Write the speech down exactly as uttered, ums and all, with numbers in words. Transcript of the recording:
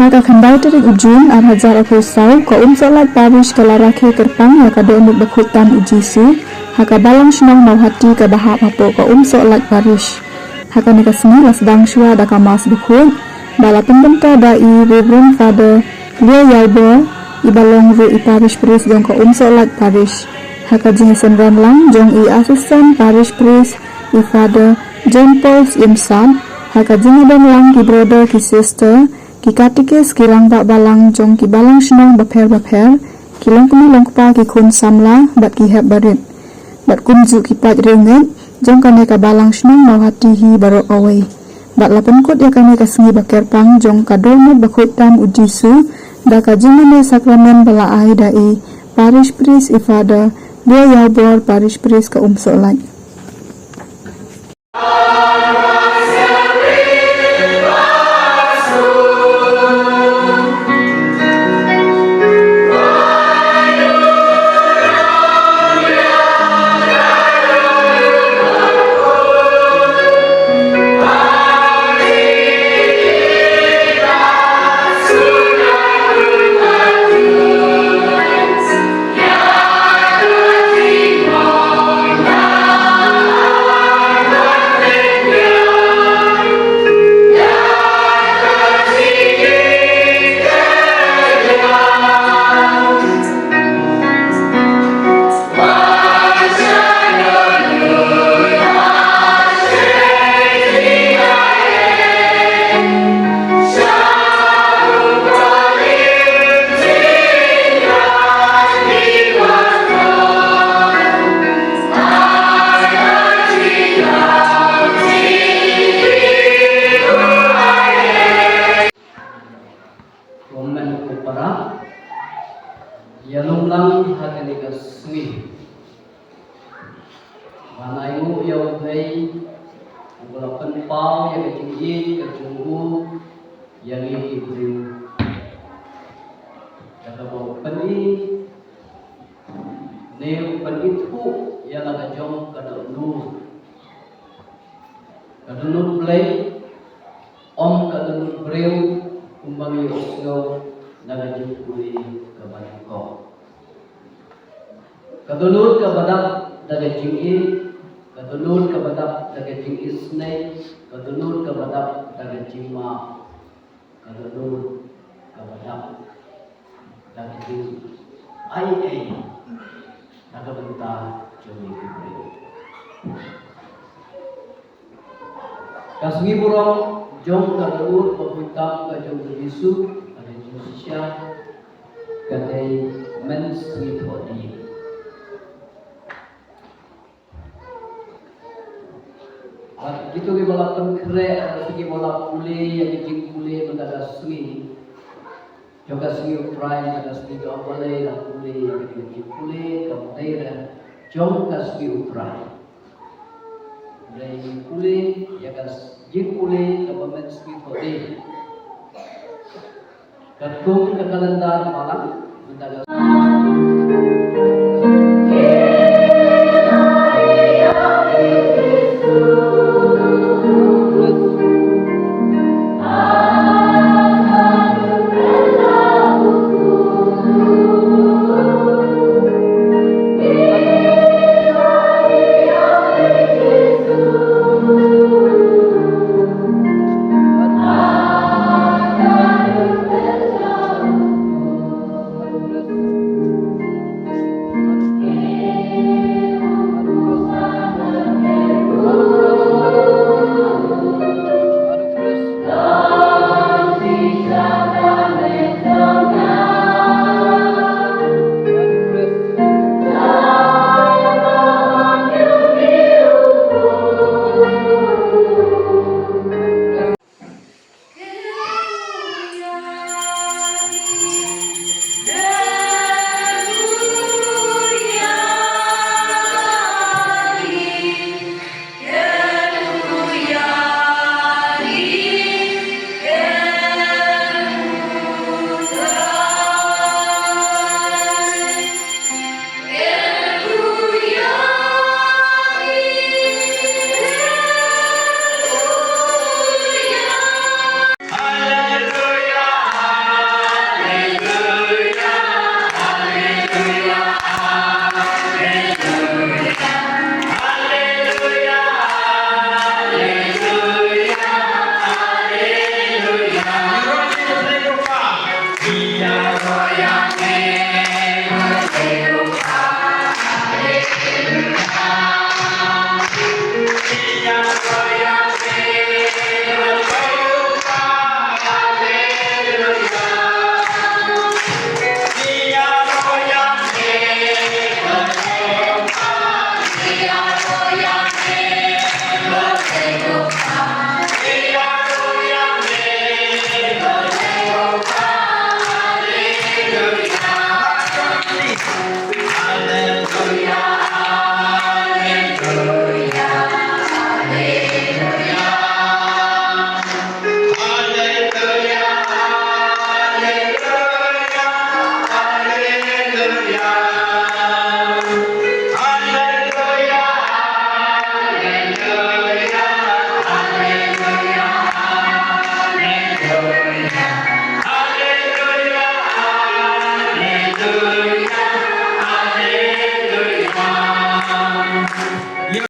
Ha ka khyndai tarik u Jun ar hajar arphew saw, ka Umsohlait Parish ka la rakhe kyrpang ïa ka dohnud bakhuid tam u Jisu ha ka Balang Shnong Mawhati kaba hap hapoh ka Umsohlait Parish. Ha kane ka sngi la sdang shuwa da ka Mass bakhuid, ba la pynbynta da i Reverend Father Liaw Ïawbor, iba long ruh i Parish Priest jong ka Umsohlait Parish. Ha ka jingsynran lang jong i Assistant Parish Priest, i Father John Paul Syiem Sad, ha ka jingïadon lang ki brother ki sister, ki katikis, ki rangbah balang jong ki balang shnong bapher bapher, ki longkmie longkpa, ki khun samla bad ki hep barit, bad kumjuh ki paid riewngeit jong kane ka Balang Shnong Mawhati hi baroh kawei. Bad la pynkut ïa kane ka sngi bakyrpang jong ka dohnud bakhuid tam u Jisu da ka jingmane sakramen ba la ai da i Parish Priest, i Father Liaw Ïawbor, Parish Priest ka Umsohlait. Ko hynmen ko para, ïa long lang ha kane ka sngi ban ainguh ïa U Blei, uba la pynpaw ïa ka jingïeit ka jong u ïa ngi ki briew. Kata ba u pyni ne u pynithuh ïa la ka jong ka dohnud. Ka dohnud Blei, ym ka dohnud briew, kumba ngi ïohsngew na ka jingpule kaba nyngkong. Ka dohnud kaba dap da ka jingïeit, ka dohnud kaba dap da ka jingisynei, ka dohnud kaba dap da ka jingmap, ka dohnud kaba dap da ka jingaiei na ka bynta jong ngi ki briew. Ka sngi burom jong ka dohnud bakhuid tam ka jong u Jisu ha ka jingshisha ka dei Mynsngi Thohdieng. Bad kito kiba la pynkhreh, bad kito kiba la pule ïa ki jingpule mynta ka sngi, jong ka sngi U Trai, mynta ka sngi, to ym balei, la pule ïa ki jingpule, ka dei re jong ka sngi U Trai. Dei pule ïa ka jingpule kaba Mynsngi Thohdieng. Katkum ka kalendar balang, mynta ka